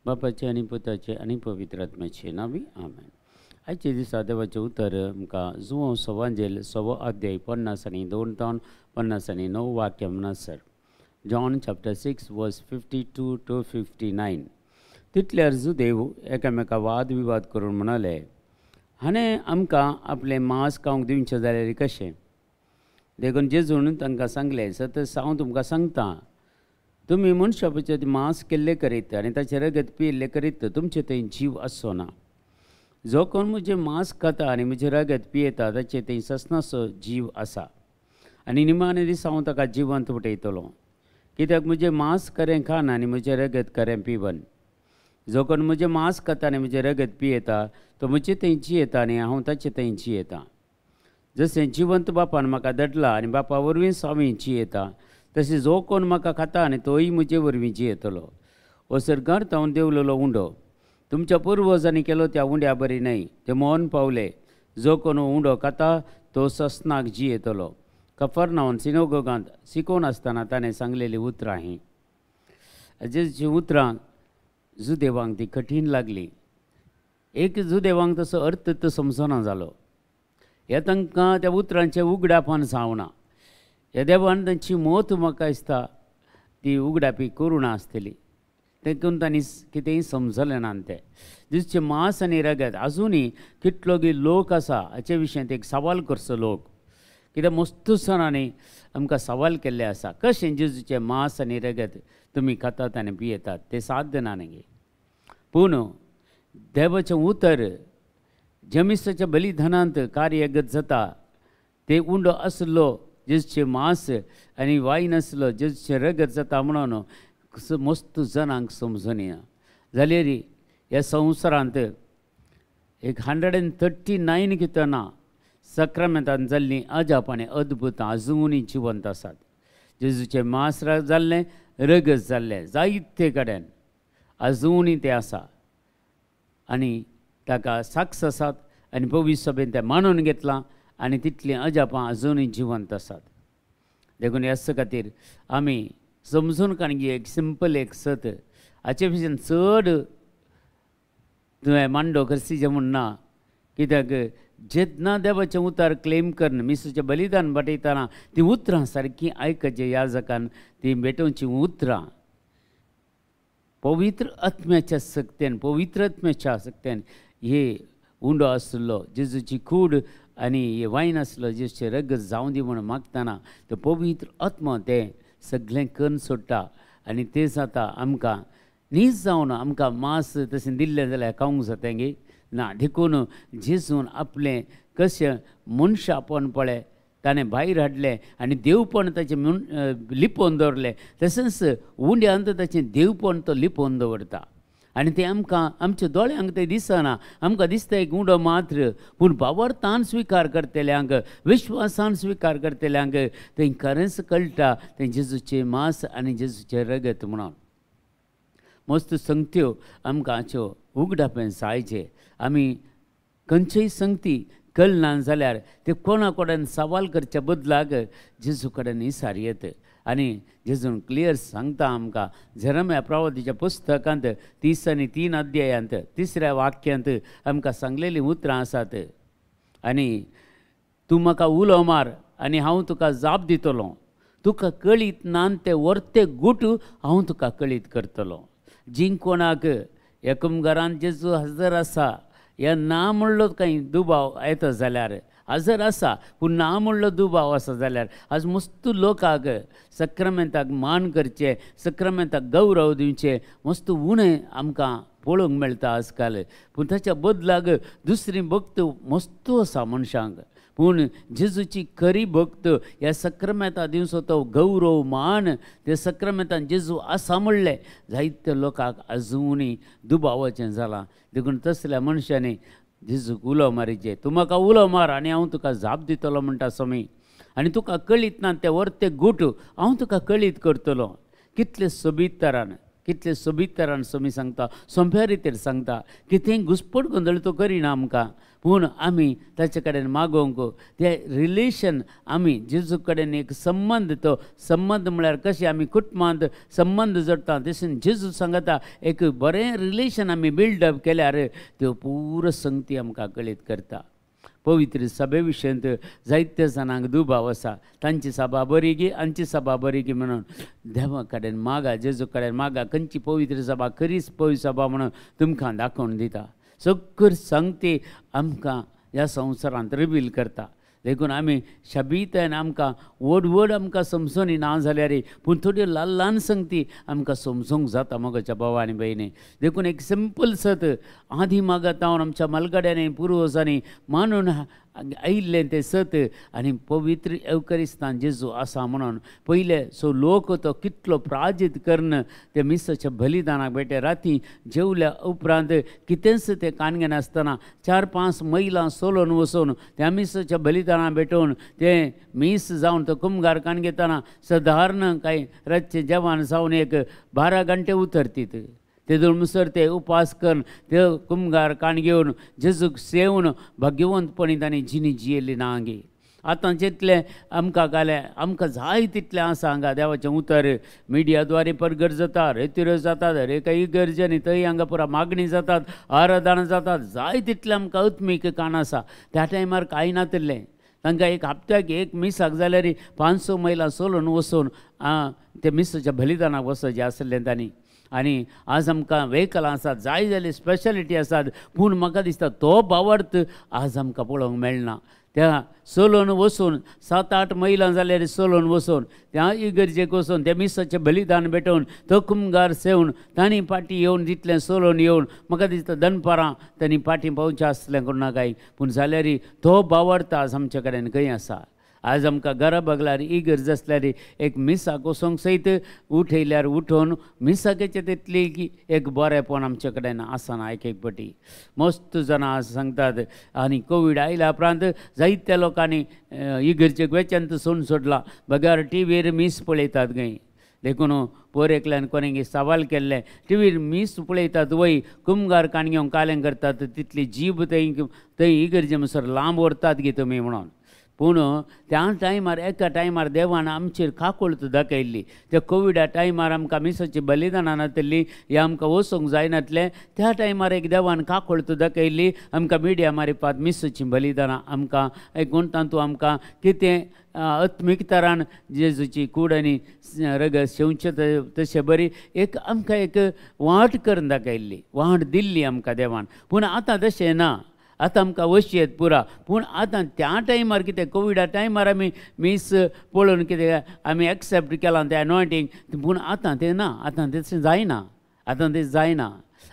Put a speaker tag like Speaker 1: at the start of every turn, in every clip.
Speaker 1: बापाचे आनी पुताचे आनी पवित्र आत्म्याचे नांवी आमेन. आयचे दिसा देवाचें उतर आमकां जुवांव सवांजेल 6वो अध्याय 52 तावन 59 वाक्य म्हणसर John chapter 6 verse 52 to 59. तितल्यार जुदेव एकामेका वाद विवाद करून म्हणाले, हाणें आमकां आपलें मांस खावंक दिवचें जाल्यार कशें? देखून जेजून तांकां सांगलें, सतत हांव तुमकां सांगता, तुमी मनशाचे मांस केल्ले करीत आनी ताचें रगत पियेल्ले करीत तुमचे थंय जीव आसचो ना. जो कोण म्हजें मांस खाता आनी म्हजें रगत पियेता ताचे थंय ससनाचो जीव आसा आनी निमाणे दिसा हांव ताका जिवंत उठयतलो. कित्याक म्हजें मांस खरें खान आनी म्हजें रगत खरें पिवन. जो कोण म्हजें मांस खाता आनी म्हजें रगत पियेता तो म्हजे थंय जियेता आनी हांव ताचे थंय जियेता. जशें जिवंत बापान म्हाका धाडला आनी बापा वरवींच हांव जियेता, तशें जो कोण म्हाका खाता आनी तोय म्हजे वरवीं जियेतलो. हो सरकार तावन देंवलेलो उंडो तुमच्या पुर्वजांनी केलो त्या उंड्या बरी न्हय, ते मौन पावले. जो कोण उंडो खाता तो ससनाक जियेतलो. कफरनावन सिनोगोगांत शिकोवन आसतना ताणें सांगलेलीं उतरां हीं. जेजूचीं उतरां जुदेवांक ती कठीण लागली. एक जुदेवांक तसो अर्थ तो समजना जालो. ह्या तांकां त्या उतरांचें उगडापण जावना. ह्या देवान तांची मत म्हाका दिसता ती उगडापी करुणा आसतली, देखून तांणी कितेंय समजलें ना. तें जेजूचें मांस आनी रगत आजुनूय कितलो लोक आसा हाचे विशयांत एक सवाल करचो लोक, कित्याक मस्त सणांनी आमकां सवाल केल्लें आसा, कशें जेजूचें मांस आनी रगत तुमी खातात आनी पियेतात तें साध्य ना न्ही. पूण देवाचें उतर जमिसाच्या बलिदानांत कार्यगत जाता. ते उंडो आसलो जेजूचें मांस आनी वायन आसलो जेजूचें रगत जाता म्हणून मस्त जाणांक समजून येना. जाल्यार ह्या संवसारांत 139 किर्तनां सक्रामेंतान जाल्लीं अजाप आनी अद्भुतां आजुनूय जिवंत आसात. जेजूचें मांस जाल्लें, रगत जाल्लें जायते कडेन आजुनूय तें आसा आनी ताका साक्ष आसात आनी पवित्र सभेन तें मानून घेतलां आनी तितलीं अजापां आजुनूय जिवंत आसात. देखून ह्याच खातीर आमी समजून काडगी एक सिंपल एक सत, हाचे भशेन चड तुवें मांडो खर्सीचें म्हूण ना. कित्याक जेन्ना देवाचें उतर क्लेम करून मिसाचें बलिदान बाटयतना तीं उतरां सारकीं आयकचें याजकान, तीं भेटोवचीं उतरां पवित्र आत्म्याच्या सक्तेन, पवित्र आत्म्याच्या सक्तेन हे उंडो आसलो जेजूची कूड आनी हे वायन आसलो जेजूचें रगत जावं दी म्हूण मागतना तो पवित्र आत्मा तें सगळें करून सोडटा आनी तें जाता आमकां न्हीज जावन आमकां मांस तशें दिल्लें जाल्यार खावंक जाता गे ना. देखून जेजून आपलें कशें मनशापण पळय ताणें भायर हाडलें आनी देवपण ताचें लिपोवन दवरलें, तशेंच उंड्यांत ताचें देवपण तो लिपोवन दवरता आनी तें आमकां आमच्या दोळ्यांक तें दिसना. आमकां दिसता एक उंडो मात्र, पूण भावार्थान स्विकार करतल्यांक, विश्वासान स्विकार करतल्यांक तें खरेंच कळटा तें जेजूचें मांस आनी जेजूचें रगत म्हणून. मस्त संगत्यो आमकां हाच्यो उगडापें जायचे. आमी खंयचेय संगती कळना जाल्यार ते कोणा कडेन सवाल करच्या बदलाक जेजू कडेन इसार येत आनी जेजून क्लियर सांगता आमकां जेरम्या प्रवादीच्या पुस्तकांत 33 अध्यायांत 3 वाक्यांत आमकां सांगलेलीं उतरां आसात. आनी तूं म्हाका उलो मार आनी हांव तुका जाप दितलो, तुका कळीत ना ते वर्ते गूट हांव तुका कळीत करतलो. जी कोणाक एकमघरांत जेजू हजर आसा ह्या ना म्हणलो कांय दुबाव येता जाल्यार, हजर आसा पूण ना म्हणलो दुबाव आसा जाल्यार आज मस्त लोकांक सक्रामेंताक मान करचें, सक्रामेंताक गौरव दिवचें मस्त उणें आमकां पळोवंक मेळटा आजकाल. पूण ताच्या बदलाक दुसरी भक्त मस्त आसा मनशांक, पूण जेजूची खरी भक्त ह्या सक्रामेंता दिवचो तो गौरव मान त्या सक्रामेंतान जेजू आसा म्हणलें जायत्या लोकांक आजुनूय दुबावाचें जालां. देखून तसल्या मनशांनी जेजूक उलो मारीचे, तूं म्हाका उलो मार आनी हांव तुका जाप दितलो म्हणटा स्वामी, आनी तुका कळीत ना ते वर्ते गूट हांव तुका कळीत करतलो. कितले सोबीत तरान कितले सोबीत तरान सोमी सांगता, सोंप्या रितीर सांगता, कितेंय घुसपट गोंदळ तो करिना आमकां, पूण आमी ताचे कडेन मागोवंक ते रिलेशन आमी जेजू कडेन एक संबंद, तो संबंद म्हळ्यार कशें आमी कुटुंबांत संबंद जोडटा तशें जेजू सांगता एक बरें रिलेशन आमी बिल्डअप केल्यार त्यो पुरो संगती आमकां कळीत करता. पवित्र सभे विशयांत जायत्या जाणांक दुबाव आसा, तांची सभा बरी गी आमची सभा बरी गी म्हणून. देवा कडेन मागा, जेजू कडेन मागा, खंयची पवित्र सभा खरीच पवित्र सभा म्हणून तुमकां दाखोवन दिता. सगळी संगती आमकां ह्या संवसारांत रिवील करता. देखून आमी शबीतायन आमकां व्हड व्हड आमकां समजोनी ना जाल्यार पूण थोड्यो ल्हान ल्हान संगती आमकां समजूंक जाता मोगाच्या भाव आनी भयणी. देखून एक सिंपल सत आदी मागत आमच्या मलगड्यांनी पुर्वजांनी मानून आयिल्लें तें सत आनी पवित्र एवकरिस्तान जेजू आसा म्हणून पयले सो लोक तो कितलो प्राजीत करून ते मिसाच्या बलिदानाक भेटे. राती जेवल्या उपरांत कितेंच ते कान घेनासतना 4-5 मैलां सोलोन वचून त्या मिसाच्या बलिदानाक भेटोवन ते मीस जावन तो कुमगार कान घेतना सदारण कांय रातचें जेवण जावन एक 12 घंटे उतरतीत. ते म्हणसर ते उपास करून ते कुमगार काण घेवन जेजूक सेवन भाग्यवंतपणी तांणी जिणी जियेली ना गे. आतां जितलें आमकां घालें आमकां जाय तितलें आसा हांगा देवाचें उतर मिडिया द्वारे परगट जाता, रेतिरो जातात, दरेका इगर्जेनी थंय हांगा पुरा मागणी जातात, आराधना जातात, जाय तितलें आमकां आत्मीक काण आसा. त्या टायमार कांय नातिल्लें तांकां एक हप्त्याक एक मिसाक जाल्यार 500 मैलां सोलून वचून ते मिसाच्या बलिदानाक वचचें आसलें तांणी. आनी आज आमकां व्हेकलां आसात, जाय जाल्यार स्पेशलिटी आसात, पूण म्हाका दिसता तो भावार्थ आज आमकां पळोवंक मेळना. त्या सोलोन वचून 7-8 मैलां जाल्यार सोलोन वचून त्या इगर्जेक वचून त्या मिसाचें बलिदान भेटोवन तो कुमगार सेवन तांणी फाटीं येवन तितलें सोलोन येवन म्हाका दिसता दनपारां तांणी फाटीं पावचें आसलें कोणा काय, पूण जाल्यार तो भावार्थ आज आमचे कडेन खंय आसा. आज आमकां घरा बगल्यार इगर्ज आसल्यार एक मिसाक वचोंक सयत उठयल्यार उठोवन मिसाकेचे तितली की एक बरेंपण आमचे कडेन आसना. एक एक पटी मस्त जाणां आज सांगतात आनी कोवीड आयल्या उपरांत जायत्या लोकांनी इगर्जेक वेच्यान सोडून सोडलां, बगैर टिवीर मीस पळयतात खंय. देखून पोर एकल्यान कोणें सवाल केल्लें, टिवीर मीस पळयतात वय कुमगार काण घेवन कालें करतात तितली जीब थंय थंय इगर्जे म्हणसर लांब व्हरतात गे तुमी म्हणून. पूण त्या टायमार एका टायमार देवान आमचेर काकुळट दाखयल्ली. त्या कोविडा टायमार आमकां मिसाची बलिदानां नातिल्लीं, हें आमकां वचूंक जायनातलें. त्या टायमार एक देवान काकुळट दाखयल्ली आमकां मिडिया मारिफात मिसाचीं बलिदानां आमकां एक तातूंत आमकां कितें आत्मीक तरान जेजूची कूड आनी रगत शेवचें तशें बरी एक आमकां एक वाट करून दाखयल्ली, वाट दिल्ली आमकां देवान. पूण आतां तशें ना, आतां आमकां वशयेत पुरा. पूण आतां त्या टायमार कितें कोविडा टायमार आमी मीस पळोवन कितें आमी एक्सेप्ट केलां तें अनॉयंटींग, पूण आतां तें ना, आतां तें जायना, आतां तें जायना.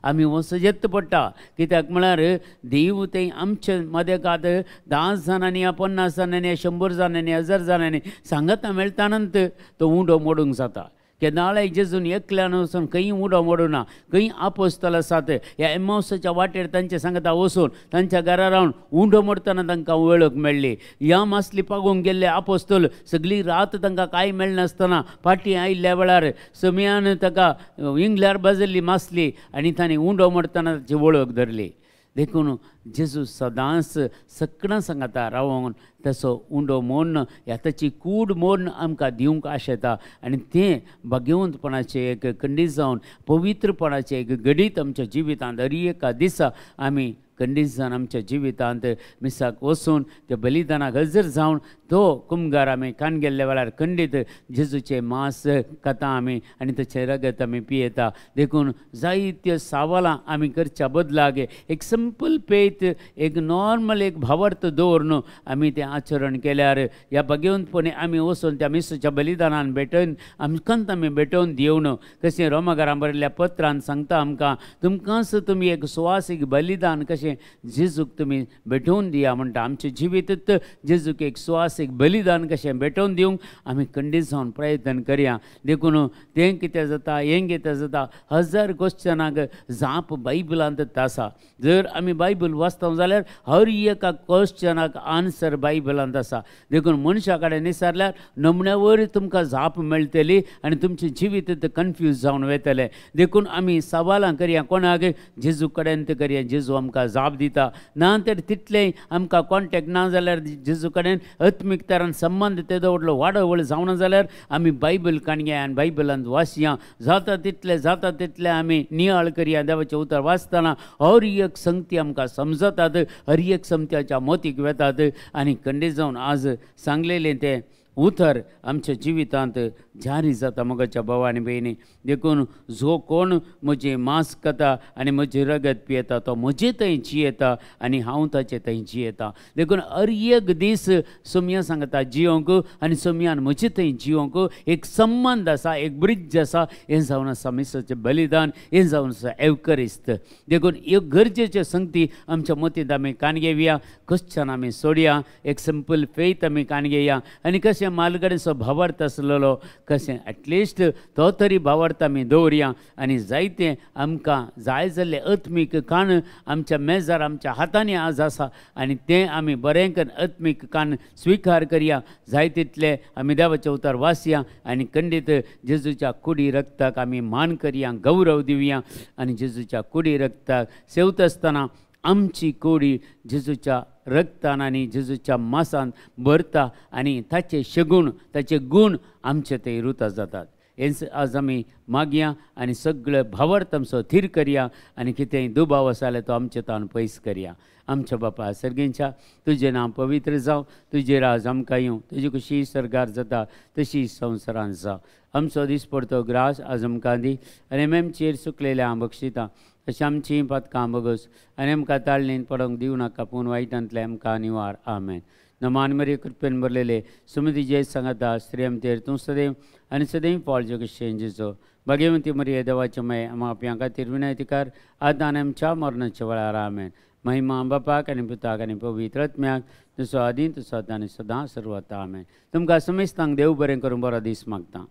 Speaker 1: आमी वचजेत पडटा, कित्याक म्हळ्यार देव तें आमचे मदेकात 10 जाणांनी या 50 जाणांनी या 100 जाणांनी 1000 जाणांनी सांगता मेळटानंत तो उंडो मोडूंक जाता. केन्नाय जेजून एकल्यान वचून खंय उडो मोडूना, खंय आपोस्तल आसात ह्या एमावसाच्या वाटेर तांचे सांगता वचून तांच्या घरा रावन उंडो मोडटना तांकां वळख मेळ्ळी. ह्या मासली पागोवंक गेल्ले आपोस्तल सगळी रात तांकां कांय मेळनासतना फाटीं आयिल्ल्या वेळार समयान ताका इंगल्यार बाजल्ली मासली आनी तांणी उंडो मोडटना ताची वळख धरली. देखून जेजू सदांच सगळ्यां सांगता रावोन तसो उंडो मोडन ह्या ताची कूड मोडन आमकां दिवंक आशेता आनी तें भाग्यवंतपणाचें एक खंडीत जावन पवित्रपणाचें एक घडीत आमच्या जिवितांत दर एका दिसा आमी खंडीत जावन आमच्या जिवितांत मिसाक वचून त्या बलिदानाक हजर जावन तो कुमगार आमी कान गेल्ल्या वेळार खंडीत जेजूचें मांस खाता आमी आनी ताचें रगत आमी पियेता. देखून जायत्यो सावालां आमी करच्या बदलाक एक सिंपल पेत एक नॉर्मल एक भावार्थ दवरून आमी तें आचरण केल्यार ह्या भाग्यवंतपणी आमी वचून त्या मिसाच्या बलिदानान भेटोवन आमकांत आमी भेटोवन दिवन कशें रोमाघरां बरयल्ल्या पत्रान सांगता आमकां, तुमकांच तुमी एक सुवासीक बलिदान कशें कशें जेजूक तुमी भेटोवन दिया म्हणटा. आमचें जिवीत जेजूक एक सुवास एक बलिदान कशें भेटोवन दिवंक आमी खंडीत जावन प्रयत्न करया. देखून तें कितें जाता हें कितें जाता हजार क्वेश्चनाक जाप बायबलांत आसा. जर आमी बायबल वाचता जाल्यार हर एका क्वेश्चनाक आन्सर बायबलांत आसा. देखून मनशा कडेन विचारल्यार नमुन्या वयर तुमकां जाप मेळटली आनी तुमचें जिवीत कन्फ्यूज जावन वतलें. देखून आमी सवालां करया कोणाक जेजू कडेन करया, जेजू आमकां जाप दिता. ना तर तितलें आमकां कॉन्टेक्ट ना जाल्यार जेजू कडेन आत्मीक तरान संबंद तेदो व्हडलो वाडवळ जावना जाल्यार आमी बायबल काणया आनी बायबलांत वाचया. जाता तितलें जाता तितलें आमी नियाळ करया. देवाचें उतर वाचतना हर एक संगती आमकां समजतात, हर एक संगत्याच्या मोतीक वेतात आनी खंडीत जावन आज सांगलेलें तें उतर आमच्या जिवितांत जारी जाता मोगाच्या भाव आनी भयणी. देखून जो कोण म्हजें मांस खाता आनी म्हजें रगत पियेता तो म्हजे थंय जियेता आनी हांव ताचे थंय जियेता. देखून हर एक दीस सोमया सांगता जियोंक आनी सोमयान म्हजे थंय जियोंक एक संबंद आसा, एक ब्रिज आसा. हें जावन आसा मिसाचें बलिदान, हें जावन आसा एवकरिस्त. देखून ह्यो गरजेच्यो संगती आमच्या मतींत आमी कान घेवया, क्वेश्चन आमी सोडया, एक सिंपल फेथ आमी कान घेवया आनी कशें मालगडेचो भावार्थ आसलेलो कशें एटलिस्ट तो तरी भावार्थ आमी दवरया आनी जायते आमकां जाय जाल्लें आत्मीक कान आमच्या मेजार आमच्या हातांनी आज आसा आनी तें आमी बरें करून आत्मीक कान स्विकार करया. जाय तितलें आमी देवाचें उतर वाचया आनी खंडीत जेजूच्या कुडी रक्ताक आमी मान करया, गौरव दिवया आनी जेजूच्या कुडी रक्ताक सेवता आसतना आमची कुडी जेजूच्या रक्तान आनी जेजूच्या मासान भरता आनी ताचे शगूण ताचे गूण आमचे ते रुता जातात. हेंच आज आमी मागया आनी सगळे भावार्थ आमचो थीर करया आनी कितेंय दुबाव आसा जाल्यार तो आमचे तान पयस करया. आमच्या बापा सर्गेंच्या तुजें नांव पवित्र जावं, तुजें राज आमकां येवं, तुजी खुशी सर्गार जाता तशी संवसारांत जावं. आमचो दिसपडतो ग्रास आज आमकां दी आनी आमचेर सुकलेल्या हांव बक्षितां तशें आमचीं पातकां बगस आनी आमकां ताळणीन पडोवंक दिवं नाका पूण वायटांतलें आमकां निवार. आमेन. नमान मरे कृपेन भरलेले सुमती जय सांगता स्त्रियमतेर तूं सदैव आनी सदैव फळ जगशें जेजो भाग्यवंती मरिये देवाचे मये आमा आपल्या खातीर विनयतीकार आतां आनी आमच्या मरणाच्या वेळार. आमेन. महिमा बापाक आनी पुताक आनी पवित्र आत्म्याक जसो आदीं तसो आतां आनी सदां सर्वता. आमेन. तुमकां समेस्तांक देव बरें करूं, बरो दीस मागता.